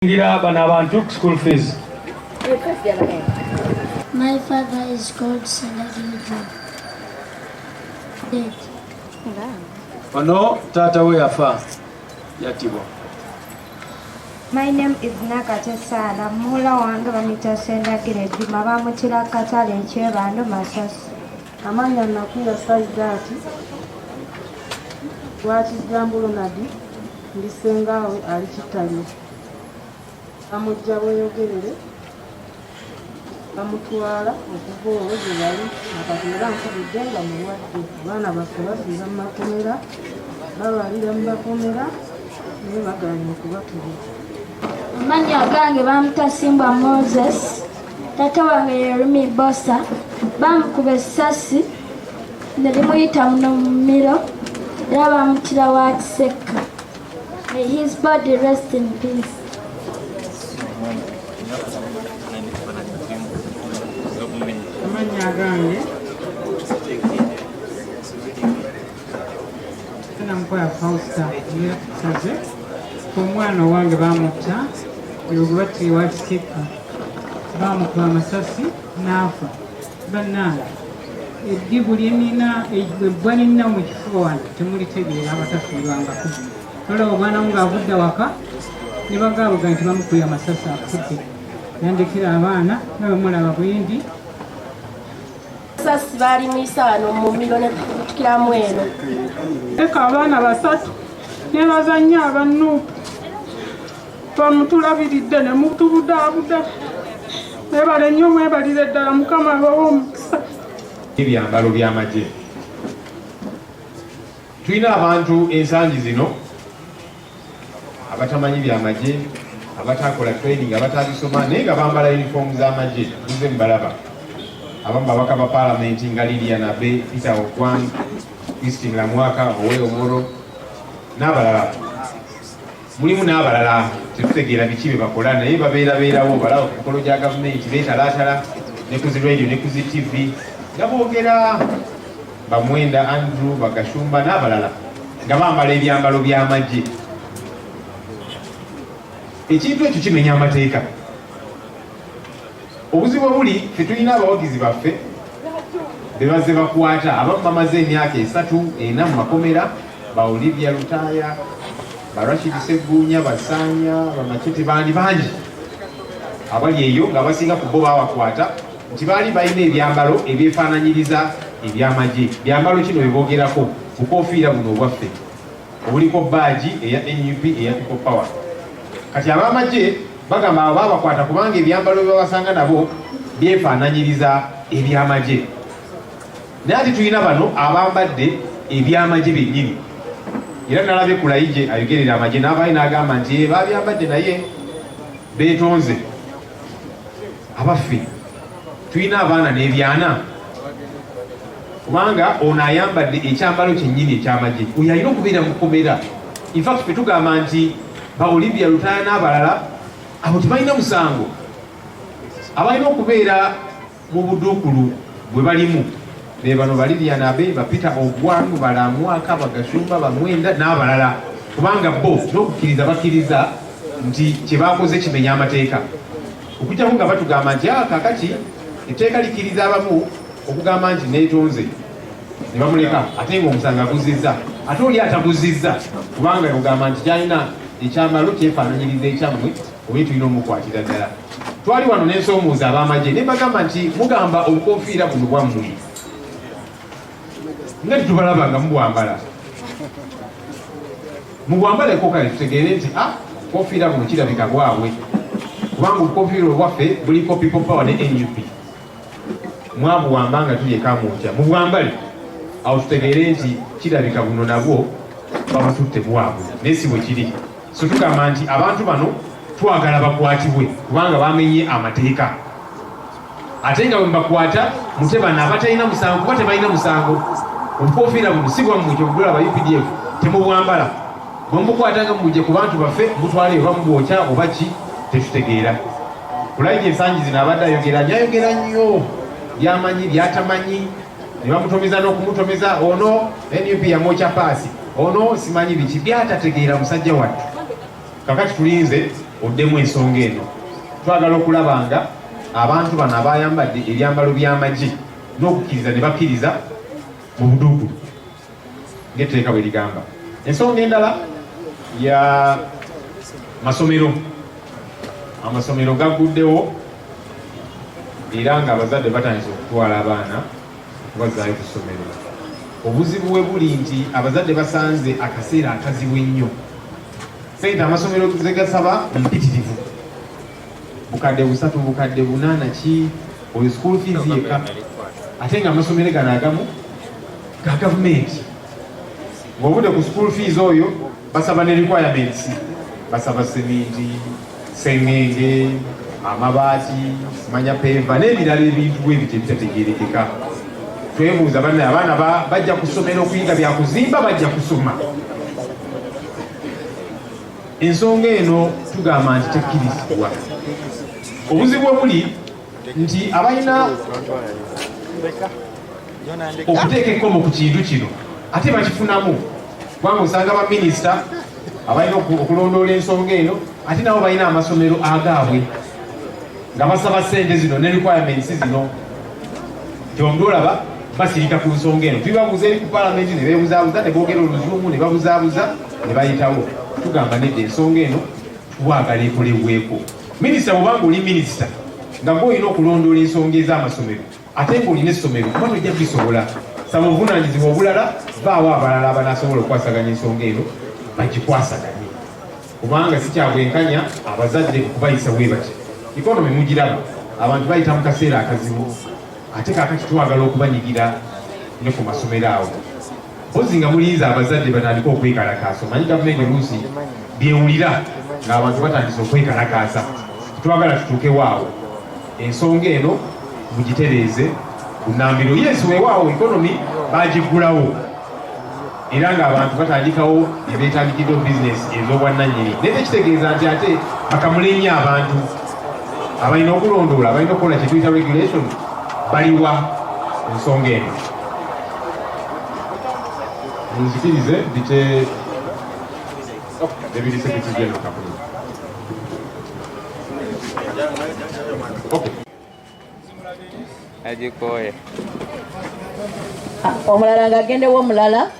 Ngira bano abantu ku school fees. My father is called Sendagire John. Dead. Ono taata we yafa yattibwa. My name is Nakate Sarah. Muwala wange bamuyita Sendagire Juma bamutira Katale Ekyebando Masasi. Amannya Nakuya Saidaati Lwakijjambu Ronald ndi ssengaawe ali Kitalya. Bamuggya Bweyogerere bamutwala okuva olwo gye bali na kati era nkubidde nga mulwadde. Abaana baffe bafiira mu makomera, balwalira mu makomera naye bagaanye okubatuwa. Amannya agange bamuta Simbwa Moses. Taata wange ye Rumi Bosa. Bamukuba essasi ne limuyita muno mu mumiro era bamutira wa Kisekka. May his body rest in peace. Amannya agange Namukwaya Fausta saze omwana owange bamutta oyo gwe batta ewa Kisekka bamukuba amasasi n'afa. Bannange eddibu lyenina ebbwa lyenina mu kifuba wano temulitegeera abatafiirwangako. Tolaba omwana wo ng'avudde awaka ne bagaabuga nti bamukubye amasasi afudde. Yandekera abaana nga bwe mulaba bwendi. Sasi baali muyisa wano mu mumiro ne tukutukiramu eno. Leka abaana basatu nebaza nnyo aba Nup bamutulabiridde ne mutubudaabuda. Mwebale nnyo mwebalire ddala Mukama abawe omukisa. Ebyambalo by'amagye. Tulina abantu ensangi zino abatamanyi byamagye, abatakola training, abatabisoma naye nga bambala uniform z'amagye. Muze mubalaba abamu babaka ba palamenti nga Lilian Abe, Peter Ogwang, Christine Lamwaka, Owe Omoro n'abalala. Mulimu n'abalala tetutegeera biki bye bakola naye babeerabeerawo, balaba ku mikolo gya gavumenti beetalaatala ne ku zi radio ne ku zi TV nga boogera, Bamwenda Andrew, Bagashumba n'abalala nga bambala ebyambalo by'amagye. Ekintu ekyo kimenya amateeka. Obuzibu obuli ffe tulina abawagizi baffe be bazze bakwata, abamu bamaze emyaka 3 4 mu makomera, ba Olivia Lutaaya, ba Rashid Sseguunya, Basaanya, Bamachete, bandi bangi abali eyo nga abasinga ku bo babakwata nti baali balina ebyambalo ebyefaananyiriza eby'amagye. Byambalo kino bye boogerako, bukoofiira buno obwaffe obuliko baagi eya nup eya People Power. Kati ab'amagye bagamba abo baabakwata kubanga ebyambalo bye babasanga nabo byefaananyiriza eby'amagye. Naye ate tulina bano abambadde eby'amagye byennyini. Era nalabye Kulayigye ayogerera amagye n'avaayo n'agamba nti babyambadde naye beetonze. Abaffe tulina abaana n'ebyana, kubanga ono ayambadde ekyambalo kyennyini eky'amagye, oyo alina okubeera mu kkomera. In fact ffe tugamba nti ba Olivia Lutaaya n'abalala abo tebalina musango, abalina okubeera mu buduukulu bwe balimu be bano ba Lilian Abe, ba Peter Ogwang, ba Lamwaka, ba Gashumba, ba Mwenda n'abalala, kubanga bo n'okukkiriza bakkiriza nti kye bakoze kimenya amateeka. Okuggyako nga batugamba nti kaakati etteeka likkiriza abamu okugamba nti neetonze ne bamuleka ate ng'omusango aguzizza, ate oli ataguzizza kubanga ogamba nti kyalina ekyambalo kyefaananyiriza ekyammwe, oye tulina omukwatira ddala. Twali wano n'ensoomuuza ab'amagye ne mbagamba nti mugamba obukofiira buno bwammwe nga tetubalaba nga mubwambala, mubwambaleko kale tutegeere nti bukofiira buno kirabika bwabwe, kubanga obukofiira obwaffe buliko People Power ne NUP, mwabuwamba nga tuli e Kamwokya, mubwambale awo tutegeere nti kirabika buno nabwo babututte bwabwe, naye si bwe kiri. So tugamba nti abantu bano twagala bakwatibwe kubanga bamenye amateeka, ate nga bwe mubakwata mute bano abatalina musango kuba tebalina musango. Obukofiira buno si bwammwe, kyobugula aba UPDF temubwambala, bwe mubukwata nga mubugye ku bantu baffe mutwale oba mubwokya oba ki tetutegeera. Kulayigye ensangi zino abadde ayogera nnyo, ayogera nnyo byamanyi byatamanyi, ne bamutomeza n'okumutomeza, ono NUP yamwokya paasi, ono simanyi biki byatategeera musajja wattu. Kakati tulinze Oddemu ensonga eno. Twagala okulaba nga abantu bano abayambadde ebyambalo by'amagye n'okukkiriza ne bakkiriza mu buduukulu ng'etteeka bwe ligamba. Ensonga endala ya masomero. Amasomero gagguddewo era ng'abazadde batandise okutwala abaana okubazzaayo ku ssomero. Obuzibu we buli nti abazadde basanze akaseera akazibu ennyo. Ssente amasomero ze gasaba mpitirivu, bukadde 3, bukadde 4 naki, oyo school fees yekka, ate nga amasomero gano agamu ga gavumenti. Ng'obudde ku school fees oyo basaba ne requirements, basaba seminti, sengenge, amabaati, simanya paver n'ebirala ebintu bwe bityo ebitategeerekeka. Twebuuza bannaye, abaana bajja ku ssomero okuyiga byakuzimba, bajja kusoma? Ensonga eno tugamba nti tekkirizibwa. Obuzibu obuli nti abalina okuteeka ekkomo ku kintu kino ate bakifunamu, kubanga osanga baminisita abalina okulondoola ensonga eno ate nabo balina amasomero agaabwe nga basaba ssente zino ne requirements zino. Kyombi olaba basirika ku nsonga eno. Tubibabuuza eri ku palamenti ne beebuzaabuza, ne boogera oluzungu ne babuzaabuza ne bayitawo. Tugamba nedda, ensonga eno twagala ekolebweko. Minisita, bwobanga oli minisita nga gwe olina okulondoola ensonga ez'amasomero ate ng'olina essomero, kuba tojja bisobola, saba obuvunaanyizibwa obulala, baawo abalala abanaasobola okukwasaganya ensonga eno bagikwasaganye, kubanga si kyabwenkanya abazadde okubayisa bwe bati. Economy mugiraba, abantu bayita mu kaseera akazibu, ate kaakati twagala okubanyigira ne ku masomero awo. Mpozi nga mulinze abazadde batandike okwekalakaasa. Omanyi gavumenti oluusi byewulira ng'abantu batandise okwekalakaasa. Twagala tutuukewo awo. Ensonga eno mugitereeze bunambiro. Yes, weewaawo economy bagiggulawo era ng'abantu batandikawo ebeetandikiddewo bizinesi ez'obwannannyini, naye tekitegeeza nti ate bakamule nnyo abantu abalina okulondoola, abalina okukola kye tuyita regulation baliwa ku nsonga eno. Munzikirize mpite Deputy Secretary General Kakulu. Okay. Agikooye. Omulala ng'agendewo omulala.